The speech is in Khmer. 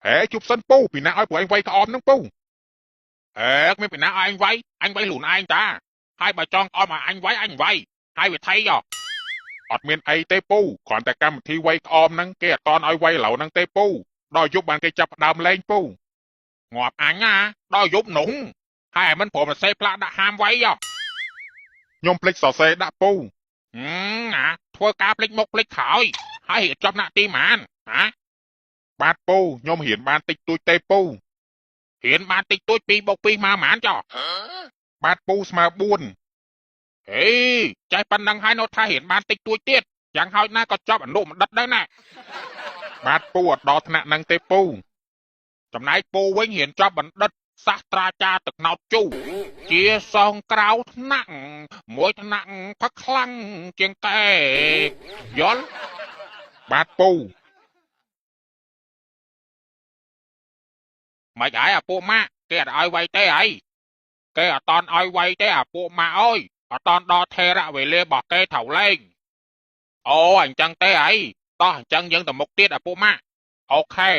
ហេជប់សិនពូពីណាឲ្យពួកឯងវាយក្អមហ្នឹងពូអេគ្មានពីណាឲ្យឯងវាយអញវាយខ្លួនឯងតាហើយបើចង់ក្អមឲ្យអញវាយអញវាយហើយវិថីយោអត់មានអីទេពូគ្រាន់តែកម្មវិធីវាយក្អមហ្នឹងគេអត់តន់ឲ្យវាយឥឡូវហ្នឹងទេពូដល់យប់បានគេចាប់ផ្ដើមលេងពូងាប់អញណាដល់យប់នោះហើយឯមិនព្រមសរសេរផ្លាកដាក់ហាមវាយយោខ្ញុំភ្លេចសរសេរដាក់ពូហឹមណាធ្វើការភ្លេចមុខភ្លេចក្រោយហើយរៀនចប់ថ្នាក់ទីម៉ានហ៎បាទពូខ្ញុំរៀនបានតិចតួចទេពូរៀនបានតិចតួច2បូក2មកម៉ានចុះបាទពូស្មើ4ហេចេះប៉ុណ្ណឹងហើយនៅថារៀនបានតិចតួចទៀតយ៉ាងហោចណាស់ក៏ចប់អនុបណ្ឌិតដែរណាបាទពូអត់ដល់ថ្នាក់ហ្នឹងទេពូចំណែកពូវិញរៀនចប់បណ្ឌិតសាស្ត្រាចារ្យទឹកណោតជូជាសងក្រៅថ្នាក់មួយថ្នាក់ផឹកខ្លាំងជាងកែយល់បាទពូមិនហើយអាពួកម៉ាក់គេអត់ឲ្យវាយទេអីគេអត់តន់ឲ្យវាយទេអាពួកម៉ាក់អើយអត់តន់ដល់ថេរវេលារបស់គេត្រូវលេងអូអញ្ចឹងទេអីតោះអញ្ចឹងយើងទៅមុខទៀតអាពួកម៉ាក់អូខេ